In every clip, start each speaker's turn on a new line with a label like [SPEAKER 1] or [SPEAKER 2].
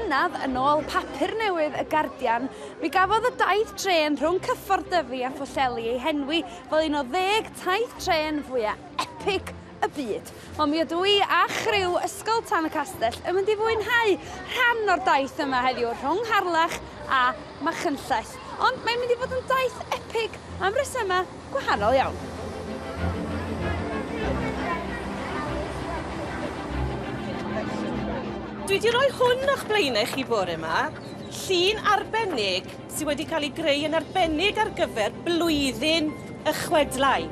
[SPEAKER 1] llynedd, yn ôl papur newydd y Guardian, mi gafodd y daith trên rhwng Cyffordd Dyfi a Phwllheli ei henwi fel un o ddeg taith trên fwya' epic y byd. Wel mi ydw i a chriw Ysgol Tan y Castell yn mynd i fwynhau rhan o'r daith yma heddiw rhwng Harlech a Machynlleth. Ond mae'n mynd i fod yn daith epig am resymau gwahanol iawn.
[SPEAKER 2] Dwi 'di rhoi hwn o'ch blaenau chi bore 'ma, llun arbennig sy wedi cael ei greu yn arbennig ar gyfer blwyddyn y chwedlau.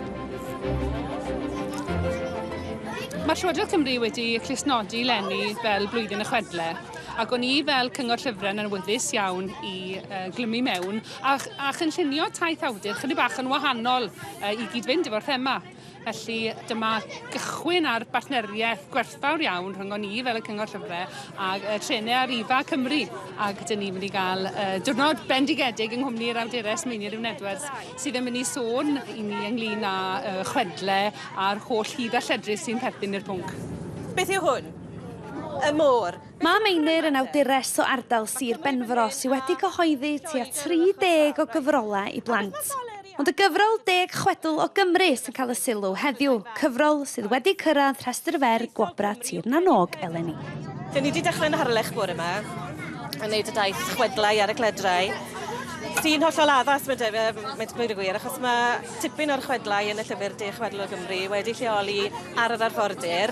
[SPEAKER 3] Mae Llywodraeth Cymru wedi clustnodi 'leni fel blwyddyn y chwedle ac o'n i fel Cyngor Llyfrau yn awyddus iawn i uh, glymu mewn a, a chynllunio taith awdur chydig bach yn wahanol uh, i gyd-fynd efo'r thema. Felly dyma gychwyn ar bartneriaeth gwerthfawr iawn rhyngon ni fel y Cyngor Llyfrau a uh, Trenau Arriva Cymru ac dyn ni'n mynd i gael uh, diwrnod bendigedig yng nghwmni'r awdures Meinir Iwan Edwards sydd yn mynd i sôn i ni ynglyn â uh, chwedle a'r holl hud a lledrith sy'n perthyn i'r pwnc.
[SPEAKER 2] Beth yw hwn? Y môr.
[SPEAKER 1] Mae Meinir yn awdures o ardal Sir Benfro sydd wedi cyhoeddi tua 30 o gyfrolau i blant. Ond y gyfrol Deg Chwedl o Gymru sy'n cael y sylw heddiw, cyfrol sydd wedi cyrraedd rhestr fer Gwobrau Tir na n-Og eleni.
[SPEAKER 2] Dyn ni 'di dechrau yn Harlech bore 'ma yn neud y daith chwedlau ar y cledrau, sy'n hollol addas mae'n debyg, mae'n dweud y gwir, achos mae tipyn o'r chwedlau yn y llyfr Deg Chwedl o Gymru wedi lleoli ar yr arfordir.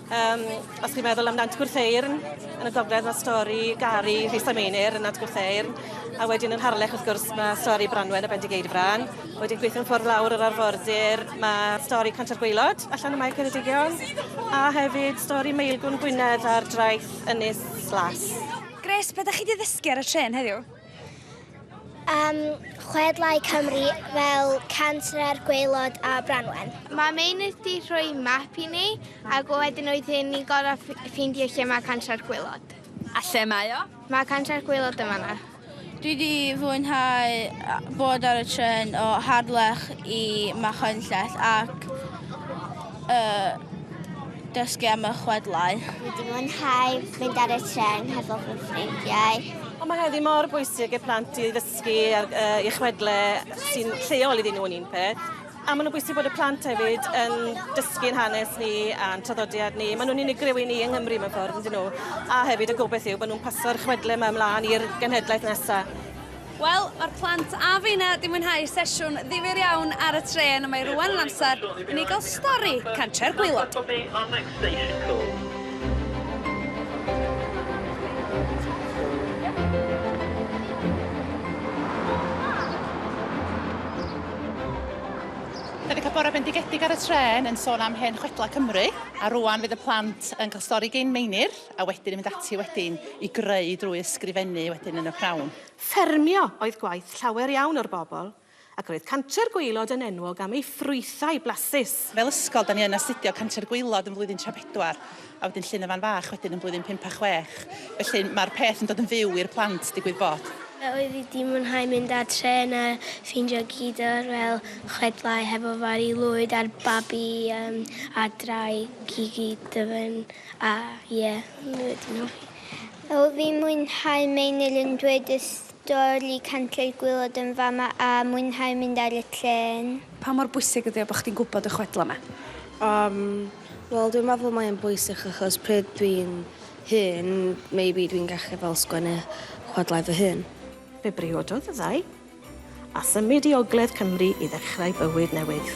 [SPEAKER 2] Um, os chi'n meddwl am Nant Gwrtheyrn, yn y gogledd mae stori Gari, Rhys a Meinir yn Nant Gwrtheyrn, a wedyn yn Harlech wrth gwrs mae stori Branwen a Bendigeidfran. Wedyn gweithio'n ffordd lawr yr arfordir, mae stori Cantre'r Gwaelod allan ym Mae Ceredigion, a hefyd stori Maelgwn Gwynedd ar draeth Ynys Las.
[SPEAKER 1] Grace, be da chi 'di ddysgu ar y trên heddiw?
[SPEAKER 4] Am chwedlau Cymru fel Cantre'r Gwaelod a Branwen.
[SPEAKER 5] Mae Meinir 'di rhoi map i ni ac wedyn oedden ni'n gorfod ffeindio lle mae Cantre'r Gwaelod.
[SPEAKER 1] A lle mae o?
[SPEAKER 5] Mae Cantre'r Gwaelod yn fan'na.
[SPEAKER 6] Dwi 'di fwynhau bod ar y trên o Harlech i Machynlleth ac yy dysgu am y chwedlau.
[SPEAKER 4] Dwi 'di mwynhau mynd ar y trên hefo fy ffrindiau.
[SPEAKER 2] Ond mae heddi mor bwysig i'r plant i ddysgu ar yy i chwedle sy'n lleol iddyn nhw yn un peth, a ma' nhw'n bwysig bod y plant hefyd yn dysgu'n hanes ni a'n traddodiad ni. Ma' nhw'n unigryw i ni yng Nghymru mewn ffordd yndyn nhw? A hefyd y gobeith yw bod nhw'n paso'r chwedle 'ma ymlaen i'r genhedlaeth nesa.
[SPEAKER 1] Wel, mae'r plant a finna 'di mwynhau sesiwn ddifyr iawn ar y trên a mae rŵan yn amser i ni gael stori Cantre'r Gwaelod.
[SPEAKER 7] Da ni cael bore bendigedig ar y trên yn sôn am hen chwedlau Cymru, a rwan fydd y plant yn cael stori gin Meinir, a wedyn yn mynd ati wedyn i greu drwy ysgrifennu wedyn yn y pnawn.
[SPEAKER 2] Ffermio oedd gwaith llawer iawn o'r bobl, ac roedd Cantre'r Gwaelod yn enwog am ei ffrwythau blasus.
[SPEAKER 7] Fel ysgol, da ni yn astudio Cantre'r Gwaelod yn flwyddyn tra bedwar, a wedyn Llyn y Fan Fach wedyn yn blwyddyn pump a chwech. Felly mae'r peth yn dod yn fyw i'r plant, digwydd bod.
[SPEAKER 4] Oedd hi 'di mwynhau mynd ar trên a ffeindio gyd o'r fel chwedlau hefo Fari Lwyd a'r babi yym a draig i gyd yn a ie wedi hoffi. Oedd fi'n mwynhau Meinir yn dweud y stori Cantre'r Gwaelod yn fama a mwynhau mynd ar y trên.
[SPEAKER 1] Pa mor bwysig ydi o bo' chdi'n gwbod y chwedla 'ma?
[SPEAKER 8] Yym wel dwi'n meddwl mae o'n bwysig achos pryd dwi'n hŷn maybe dwi'n gallu fel sgwennu chwedlau fy hun.
[SPEAKER 2] Fe briododd y ddau, a symud i ogledd Cymru i ddechrau bywyd newydd.